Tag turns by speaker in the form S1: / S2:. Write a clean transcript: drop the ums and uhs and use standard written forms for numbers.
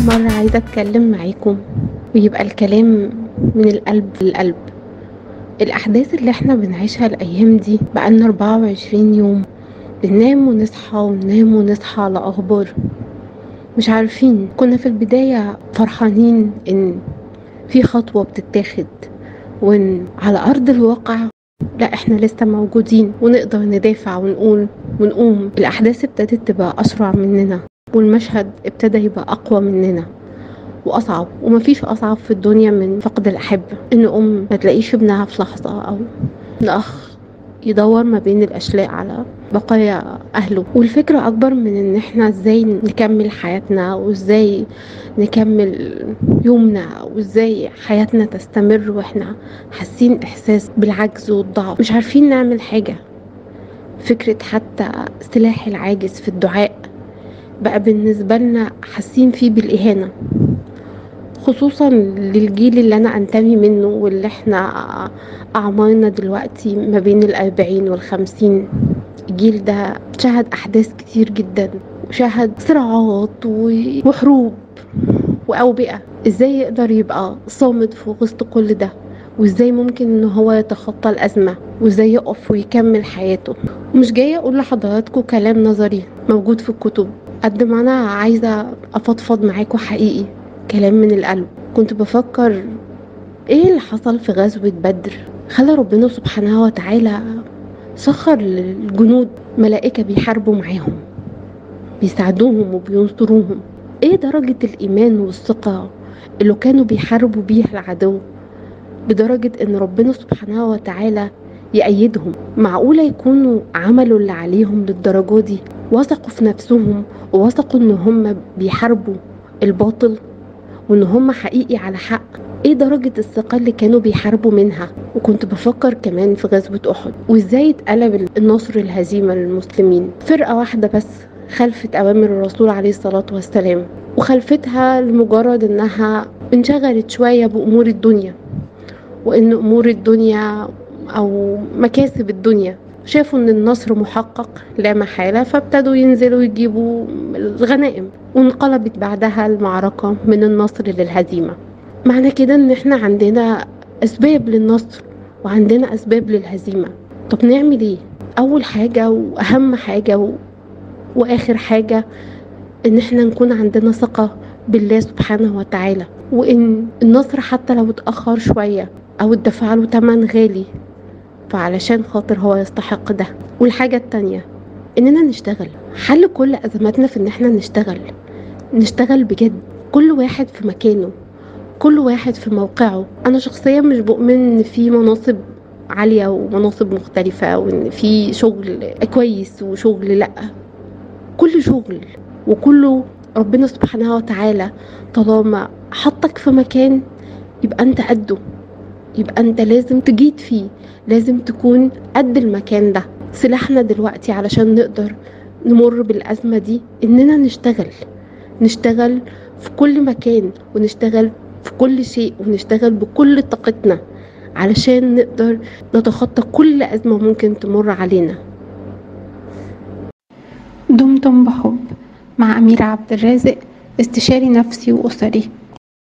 S1: مرة عايزة أتكلم معاكم ويبقى الكلام من القلب للقلب. الأحداث اللي احنا بنعيشها الأيام دي بقالنا 24 يوم بننام ونصحى وننام ونصحى على أخبار مش عارفين. كنا في البداية فرحانين إن في خطوة بتتاخد وإن على أرض الواقع لا احنا لسه موجودين ونقدر ندافع ونقول ونقوم. الأحداث ابتدت تبقى أسرع مننا والمشهد ابتدى يبقى أقوى مننا وأصعب، ومفيش أصعب في الدنيا من فقد الأحبة، إن أم ما تلاقيش ابنها في لحظة أو إن أخ يدور ما بين الأشلاء على بقايا أهله. والفكرة أكبر من إن احنا إزاي نكمل حياتنا وإزاي نكمل يومنا وإزاي حياتنا تستمر وإحنا حاسين إحساس بالعجز والضعف، مش عارفين نعمل حاجة. فكرة حتى سلاح العاجز في الدعاء بقى بالنسبة لنا حاسين فيه بالإهانة، خصوصا للجيل اللي أنا أنتمي منه واللي احنا أعمارنا دلوقتي ما بين 40 و50. الجيل ده شهد أحداث كتير جدا وشهد صراعات وحروب وأوبئة. إزاي يقدر يبقى صامد في وسط كل ده؟ وإزاي ممكن إن هو يتخطى الأزمة؟ وإزاي يقف ويكمل حياته؟ مش جاية أقول لحضراتكم كلام نظري موجود في الكتب، قد ما أنا عايزة أفضفض معاكم حقيقي كلام من القلب. كنت بفكر ايه اللي حصل في غزوة بدر خلى ربنا سبحانه وتعالى سخر للجنود ملائكة بيحاربوا معاهم، بيساعدوهم وبينصروهم. ايه درجة الإيمان والثقة اللي كانوا بيحاربوا بيها العدو بدرجة ان ربنا سبحانه وتعالى يأيدهم؟ معقولة يكونوا عملوا اللي عليهم للدرجة دي؟ وثقوا في نفسهم ووثقوا ان هم بيحاربوا الباطل وان هم حقيقي على حق. ايه درجة الثقة اللي كانوا بيحاربوا منها؟ وكنت بفكر كمان في غزوة احد وازاي اتقلب النصر الهزيمة للمسلمين. فرقة واحدة بس خلفت اوامر الرسول عليه الصلاة والسلام، وخلفتها لمجرد انها انشغلت شوية بامور الدنيا، وان امور الدنيا او مكاسب الدنيا، شافوا ان النصر محقق لا محالة، فابتدوا ينزلوا يجيبوا الغنائم، وانقلبت بعدها المعركة من النصر للهزيمة. معنى كده ان احنا عندنا اسباب للنصر وعندنا اسباب للهزيمة. طب نعمل ايه؟ اول حاجة واهم حاجة واخر حاجة ان احنا نكون عندنا ثقة بالله سبحانه وتعالى، وان النصر حتى لو اتأخر شوية او اتدفع له تمن غالي فعلشان خاطر هو يستحق ده. والحاجة التانية اننا نشتغل. حل كل ازماتنا في ان احنا نشتغل بجد، كل واحد في مكانه، كل واحد في موقعه. انا شخصيا مش بؤمن ان في مناصب عالية ومناصب مختلفة وان في شغل كويس وشغل لا، كل شغل وكله ربنا سبحانه وتعالى طالما حطك في مكان يبقى انت قده، يبقى انت لازم تجيد فيه، لازم تكون قد المكان ده. سلاحنا دلوقتي علشان نقدر نمر بالأزمة دي اننا نشتغل في كل مكان ونشتغل في كل شيء ونشتغل بكل طاقتنا علشان نقدر نتخطى كل أزمة ممكن تمر علينا.
S2: دمتم بحب. مع أميرة عبد الرازق، استشاري نفسي وأسري.